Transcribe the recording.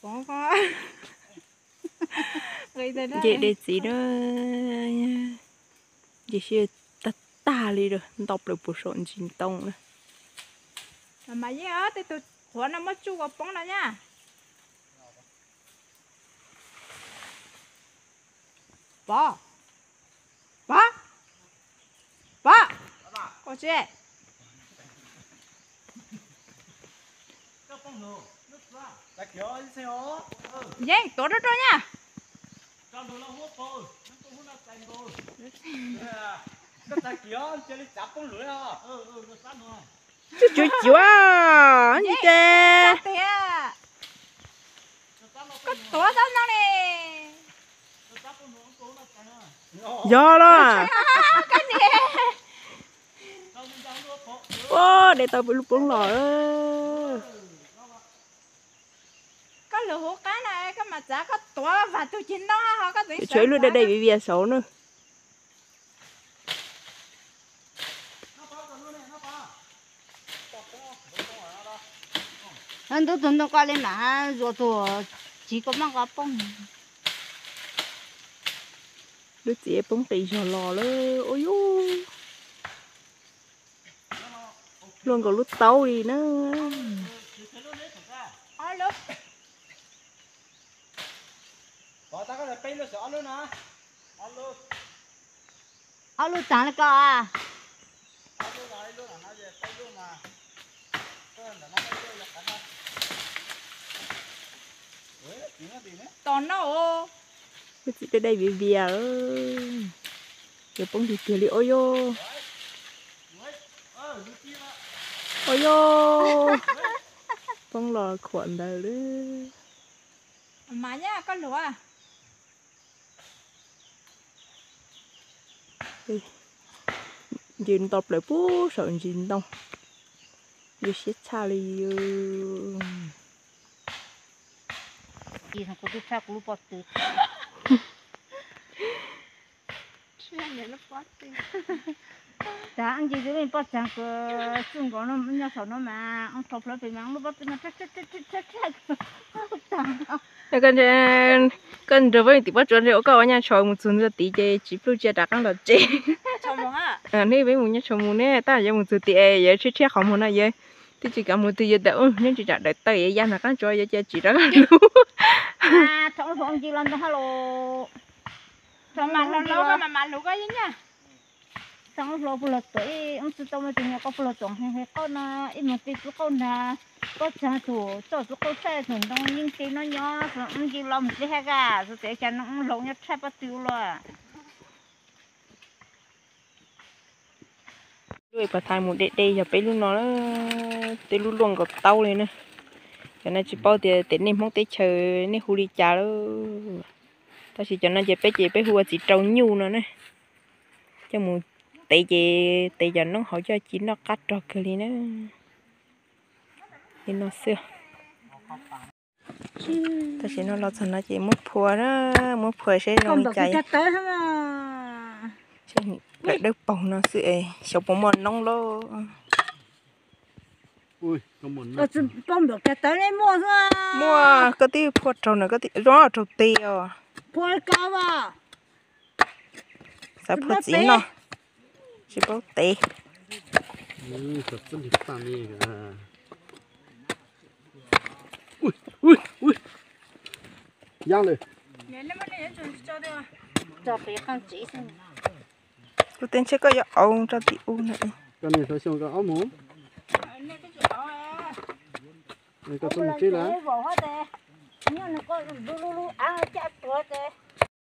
Nce dej txiv na, nce siab tag tag li lawm, nto plaws puag saum ntsis ntoo na. Mas yeej tej tug qhuav no muab tsuj ua poob no nyab. Pov, Pov, Pov, ua tsi? Yeej tuav rau rau nyab. Tsuj cuav cuav, nti tes. Koj tuav tau no ne. Yog los. Ua, de tau lub poob los. Koj lwm hauv qab na, koj mam txav koj tuav vam tug ceg ntoo ho koj tseem tshuav ib lub daj daj vias vias saud na. Ntub tug ntoo ko li mas zuas tug txiv ko maj ko poob. Lub txiv poob qis zog los lawm, ua yuj. Luaj nkaus lub taub li na. Ob lub tsav li ko. Tos no. Lub txiv daj daj vias vias, yuav poob tiag tiag li ua yuj. Ua yuj, poob los khuam ntawd lawm. Mas nyab koj luav. Nce nto plaws puag saum ntsis ntoo, yuav siab tshaj li. Kuv twb tshaj kuv lub pob tw. Tag nce twb pob tsav kawg, txwj nkaus no nyob saum no mas, oo thaum plawv pem mas lub pob tw mas tshaj tshaj. Koj nrog peb mus tim pob tsuas nrog ua koj ua nyaj tsho mus txug ntua tid ces tsis pluj cia rov qab los tsev. Neb peb mus nyaj tsho mus ne, tab yog mus txug tim yog tshiab tshiab qhov muag no yog twb tsis kav mus twg yuav tas nyob tsis tsam daim tawv ya nrog qab tsuas yuav cia tsis rov qab lub. Txog hlo puag los tuam ib oob txwj tau mas tus nyuam qau puag los tuam qhov qauj no, ib mus ti txwj qauj nrag, pob tsav tus txoj txwj qauj saib tus ntoo yeej ti no nyob, ib ncig los mus tib hab kaj, xyov cas no hloov nyob tshaj pob tw ua luaj. Lub pas thaiv mus de de yog peb lub no, tej lub luaj nkaus taub li na. Cov no tsis paub tias tias nej Hmoob teb chaws nej hu li cas lawm. Tab sis cov no ces peb ces peb hu ua txiv rau nyuj no na. Coj mus tev ces tev cov noob hauv coj ci noj qab rog kawg li na. Li no xwb. Tam sim no los txog no ces muab phua na, muab phua seb zoo li cas. Lawm dawb paug no xwb es xyov puas muaj noob lauj. Muaj, koj twb phua raug no, zoo raug tes os. Xav phua txiv no, tsis paub tev. Kuv tej ntshe koj yuav auv rau tim u na.